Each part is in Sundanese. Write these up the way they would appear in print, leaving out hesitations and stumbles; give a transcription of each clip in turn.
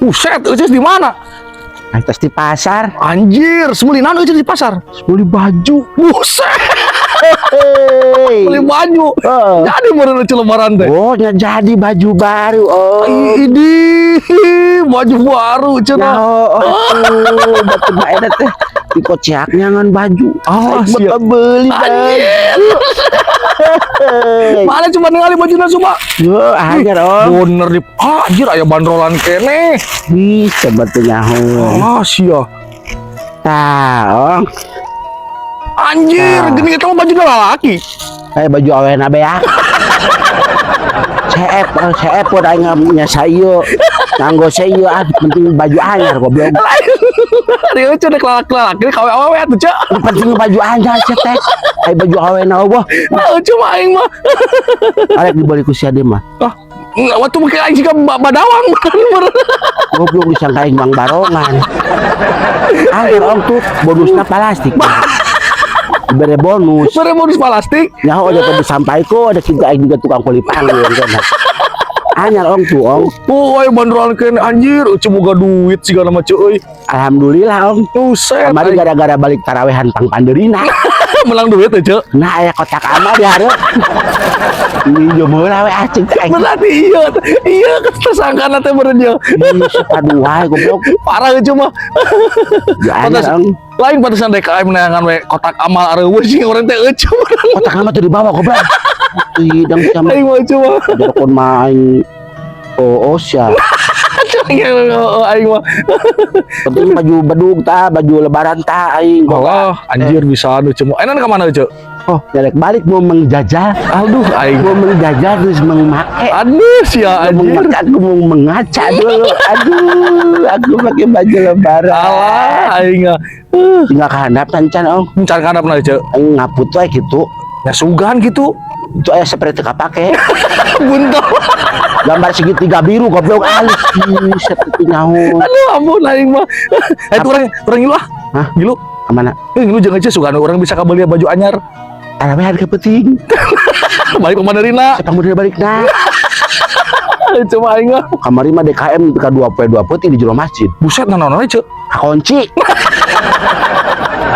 Buset, Ucis di mana? Atas di pasar. Anjir, meuli naon Ucis di pasar? Beli baju. Buset, Hey. beli baju. Oh. Jadi meureun Ucis lebaran teh. Oh, nya jadi baju baru. Oh. Ini baju baru Ya, cenah. oh, atuh, batur mah eta teh di kociak nyangan baju. Ah, Aing siap. bakal beli baju. Anjir. Hey. Mana cuma ningali bajuna coba? Yo, anyar, oh. Bener di, ah, anjir, aya bandrolan keneh. Bisa batu nyaho. Ah, sia. Tah, oh. Anjir, Nah. gini kita mah baju lalaki. Kayak baju awena beak. CF, oh, CF pun aing nya sayo. Nganggo sayo, ah, penting baju anyar, goblok. Ari eueuh dek lalaki-lalaki kawe awewe atuh, Cek. Penting baju anyar sia teh. Ai baju awena euweuh. Nah, cuma aing mah. Arek dibeli ku sia deui mah. Ah, enggak, waktu mungkin aing siga badawang bener. Goblok, disangka aing mang barongan. Anyar, om, tuh bonusna plastik. Dibere bonus. Bere bonus plastik. Nyaho aja tadi sampai ko ada kita aing juga tukang kuli panggil kan. Anyar, ong, tuh, ong. Oh, aing bandrolan keneh, anjir, eueuh boga duit siga nama ceu euy. Alhamdulillah, ong. Buset. Kemarin Aing gara-gara balik tarawehan pang pandeurina. Menang duit teh, Ceu. Nah, aya kotak amal di hareup. Minjem heula we acing teh aing. Berarti iya, iya tersangka teh meureun ye. Ih, sepadu wae, goblok. Parah eueuh mah. Ya anyar, ong. Lain pantesan DKM neangan we kotak amal areuweuh sih urang teh eueuh. Kotak amal tuh dibawa, goblok. Ih, dang sama Aing mah eueuh mah. Jarokon mah aing. Oh, sia. Aing mah. Penting baju bedug ta, baju lebaran ta aing. Allah, anjir, bisa anu cemu. Enak ka mana, Ceu? Oh, nyarek balik mau mengjajal. Aduh, aing. Mau mengjajal terus mengmake. Aduh, sia, Aku mau anjir. mengake, aku mau mengaca dulu. Aduh, aku pakai baju lebaran. Alah, aing ah. Tinggal kehandap can, oh. Can kandapna, Ceu. Aing ngaput wae gitu. Ya sugan gitu. Itu aya seperti teu kapake. Buntel. Gambar segitiga biru, goblok, alus. Ih, seperti nyaho. Aduh, ampun aing mah. Eh, itu urang urang ngilu ah. Hah? Ngilu. Kemana? Eh, ngilu jangan aja sugan urang bisa kabeli baju anyar. Tarawehan ke penting. Balik ke Mandarina. Siapa mau balik nah? Coba aing mah. Kamari mah DKM ka 2 poe 2 peuting di jero masjid. Buset, naon Ceu. Kakunci.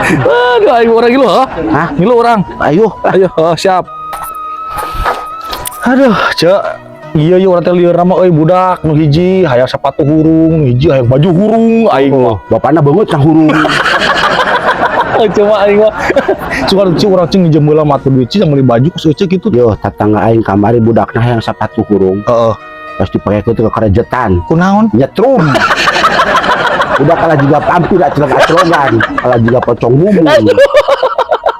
Aduh, aing urang ngilu, hah? Hah? Ngilu urang. Ayo. Ayo, oh, siap. Aduh, Cek. Iya, iya, urang teh lieur mah euy, budak nu hiji hayang sepatu hurung, nu hiji hayang baju hurung aing mah. Oh, bapakna beungeut kang hurung. Coba aing mah. Suka cing urang cing nginjem heula mah duit cing meuli baju ku cek gitu. Yo, tetangga aing kamari budakna hayang sepatu hurung. Heeh. Pas dipake ku teu kerejetan. Kunaon? Nyetrum. Udah kalah juga pampir acelok-acelogan, kalah juga pocong mumun.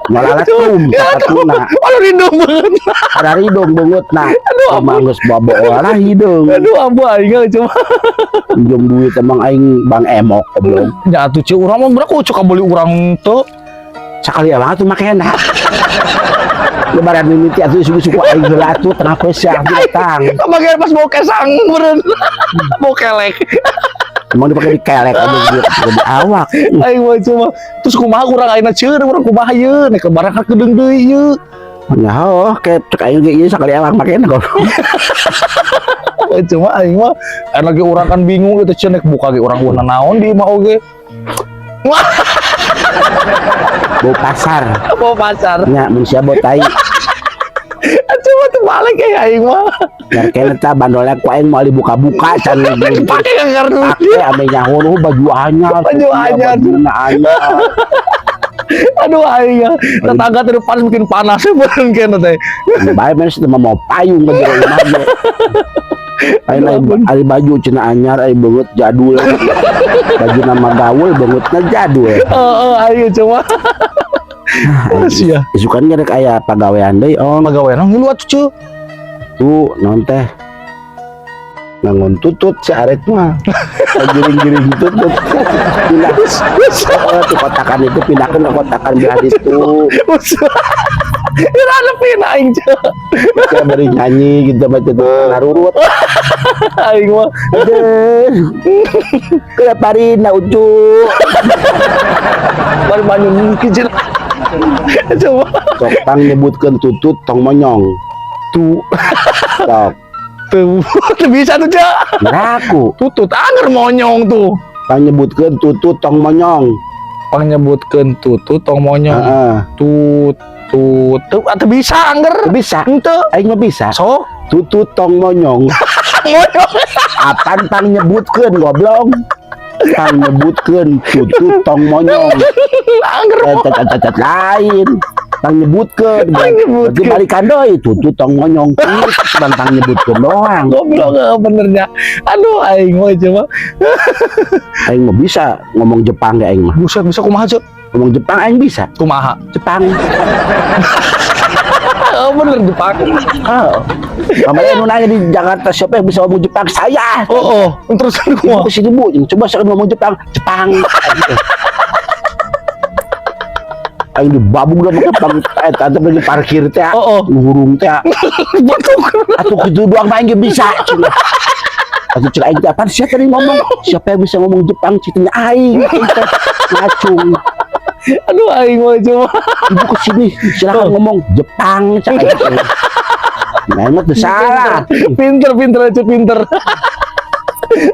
Nyalaletrum sepatuna. Aduh, hidung banget. Ada hidung beungeutna. Aduh, Emang geus bawa lah hidung. Aduh, ampun aing mah coba. Pinjam duit emang aing bang emok, goblok. Ya atuh cek urang mah berapa cek beli urang teu. Sakali emang atuh makena. Lebaran mimiti atuh suku-suku aing heula atuh tengah poe siang datang. Kebagian pas mau kesang meureun. Mau kelek. Emang dipakai di kelek aja di, di awak. Aing mah coba. Terus kumaha urang ayeuna ceun urang kumaha ieu nek lebaran kan kedeung deui ieu. Ya oh, kayak cek aing ge ieu sakali emang makena, goblok. Cuma aing mah enak lagi urang kan bingung gitu ceun nek buka ge urang warna naon di imah oge. Wah, Bau pasar. Mau pasar. Nya mun sia bau tai. Coba tuh balik ya aing mah. Biar kene tah bandolnya ku aing moal dibuka-buka can. Dipakai kan kartu. Pake ame nyaho oh, baju anyar. Baju anyar. Bajuna anyar. Aduh, aing ya. Tetangga tuh panas bikin panas ya bareng kene teh. Bae mah teu mau payung ke jero imah ge. Aing lain ari baju cenah anyar, ari beungeut jadul. Baju nama gaul, beungeutna jadul. Heeh, aing coba. Sia. Isukan ge rek aya pagawean deui, om. Pagawean ngilu atuh, Ceu. Tuh naon teh? Ngangon tutut si arek mah. Giring-giring tutut. Pindah. Oh, tuh kotakan itu pindahkan ke kotakan belah itu. Ira lepin aing, Ceu. Kita beri nyanyi gitu baca tuh narurut. Aing mah. Aduh. Kenapa rina ucu? Bari banyu mungkin cenah. Coba. Sok tang nyebutkeun tutut tong monyong. Tuh. Sok. Tuh, tuh bisa tuh, Cak. Ngaku. Tutut anger monyong tuh. Panyebutkeun tutut tong monyong. Panyebutkeun tutut tong monyong. Heeh. Tutut tuh atau bisa anger. Teu bisa. Henteu. Aing mah bisa. Sok. Tutut tong monyong. Monyong. Apaan pang nyebutkeun, goblok? Pang nyebutkeun tutut tong monyong. Anger. Eh, tet, tet, tet, lain. Pang nyebutkeun. Pang nyebutkeun. Berarti balikan deui, tutut tong monyong. Itu cuma pang nyebutkeun doang. Goblok benernya. Aduh, aing mah coba. Aing mah bisa ngomong Jepang ge aing mah. Buset, bisa kumaha, Cek? Ngomong Jepang aing bisa. Kumaha? Jepang. Oh, bener Jepang. Oh. Kemarin nu nanya di Jakarta, siapa yang bisa ngomong Jepang? Saya. Oh. Terus Ibu kumaha? ke sini, Bu, coba saya ngomong Jepang. Jepang. Aing dibabung udah make pang eh tante lagi parkir teh. Oh. Hurung teh. Betul. Atuh kitu doang mah aing ge bisa cenah. Atuh cek aing teh, apaan siapa tadi ngomong? Siapa yang bisa ngomong Jepang? Citanya aing. Aing teh ngacung. Aduh, aing mah coba. Ibu ke sini, silakan ngomong Jepang, cek aing teh. Nah, emang teu salah. Pinter, pinter aja, pinter.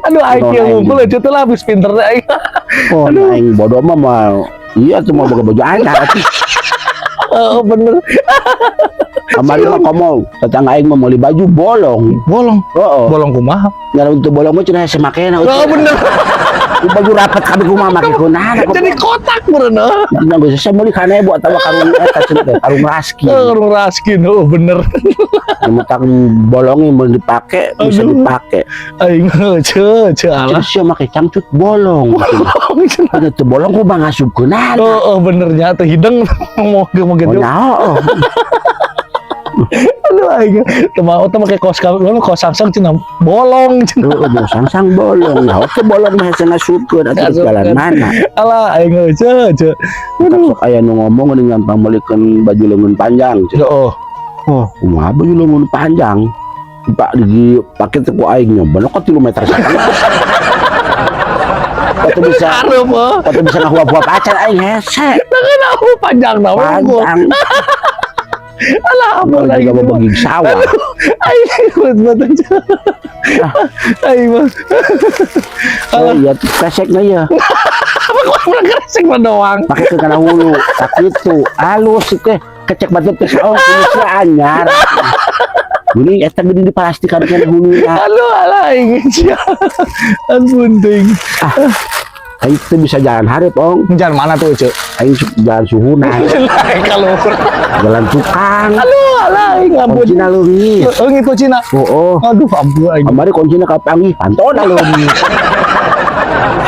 Aduh, aing yang ngumpul aja tuh lah habis pinter aing. Oh, nah, aing bodoh mah mah iya tuh mau boga baju anyar. Oh, bener. Kamari mah komo tetangga aing mah meuli baju bolong. Bolong. Heeh. Bolong kumaha? Nyala untuk bolong mah cenah hese makena. Oh, bener. Baju rapat kabeh kumaha make kunaon. Jadi kotak meureun. Nah, geus saya meuli kana ibu atawa karung eta cenah teh, karung raskin. Oh, karung raskin. Oh, bener. Yang bolongnya mau dipake bisa Aduh. dipake. Aing mah ce ce alah. Cenah sia make cangcut bolong. Bolong cenah. Pada teu bolong kumaha ngasupkeunana. Oh, benernya teh hideng mau mau Oh, gitu. nyaho. Aduh, aing teu mau teh make kaos kaos kaos sangsang cenah bolong cenah. Heeh, mau sangsang bolong. Nah, oke bolong mah hese ngasupkeun atuh Ngasupkeun. jalan mana. Alah, aing ce ce. Aduh. Sok aya nu ngomong geuning gampang meulikeun baju leungeun panjang. Cenah. Oh, Oh, kumaha baju leungeun panjang? Pak dipake teh ku aing nyoba kok 3 meter setengah. Kok bisa Hareup oh. kok bisa ngahuap-huap acan aing hese. Nah, kan aku panjang na Panjang. Alah, ampun Kalau aing. juga mau baging sawah. Aing kuat banget aja. Aing mah. Oh iya, kesekna ya. Apa kok pernah kresek mah doang. Pakai ke kana hulu. Tak kitu. Halus teh kecek batu teh oh kumisna anyar. Gini eta geuning diplastikan kana huluna. Aduh, alah aing sia. Ampun teuing. Aing teh bisa jalan hareup, Ong. Jalan mana tuh, Cek? Aing jalan suhunan, Kalau jalan tukang. Aduh, alah aing ampun. Kuncina leungit. Leungit kuncina. Oh. Aduh, ampun aing. Kamari kuncina kapanggih, pantona leungit.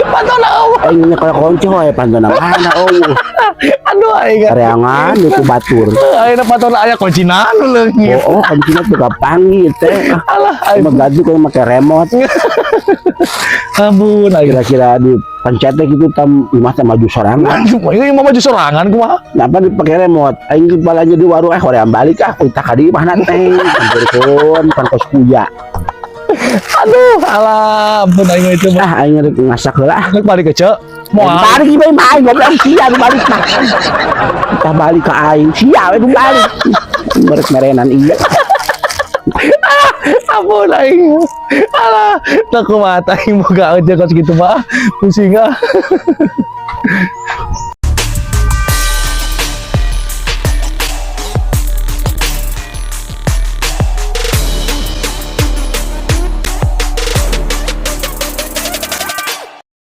Pantona eueuh. Aing nyekel kunci we pantona mana eueuh. Aduh, aing. Kareangan ku batur. Aing pantona aya kuncina nu leungit. Oh, kuncina tuh kapanggih teh. Alah, aing. Cuma ganti kalau pakai remote. Ampun aing. Kira-kira di pencetnya gitu tam imah teh maju sorangan. Ini mau maju sorangan kumaha? Kenapa dipakai remote? Aing kepalanya di warung hoream balik ah kuita ka di imahna teh. Hampirkeun pan kos kuya. Aduh, alah, ampun aing itu mah. Ah aing rek ngasak heula ah. Rek balik ke Cek. Moal. Balik ieu mah aing goblok sia nu balik mah. Kita balik ke aing sia we nu balik. Merek merenan iya. Ampun aing. Alah, tak kumaha aing boga aja kos gitu mah. Pusing ah.